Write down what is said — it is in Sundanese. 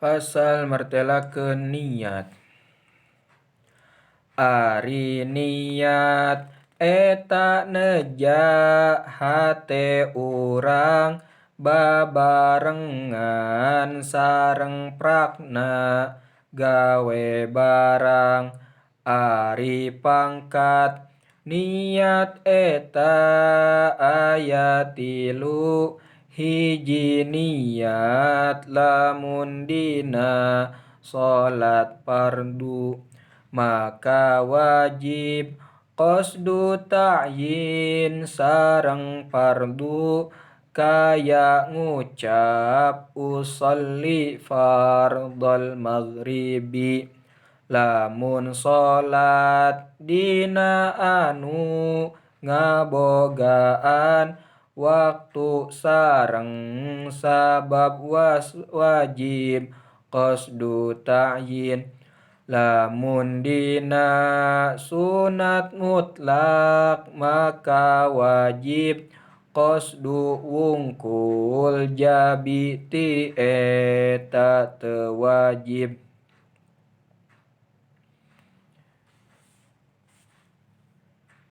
Pasal martelakeun niat. Ari niat eta neja hate urang babarengan sareng prakna gawe barang. Ari pangkat niat eta aya 3, hiji niat lamun dina salat fardu maka wajib qasdu ta'yin sareng fardu kaya ngucap usolli fardhal maghribi. Lamun salat dina anu ngabogaan waktu sareng sabab wajib qasdu ta'yin. Lamun dina sunat mutlak maka wajib qasdu wungkul jabi ti eta teu wajib.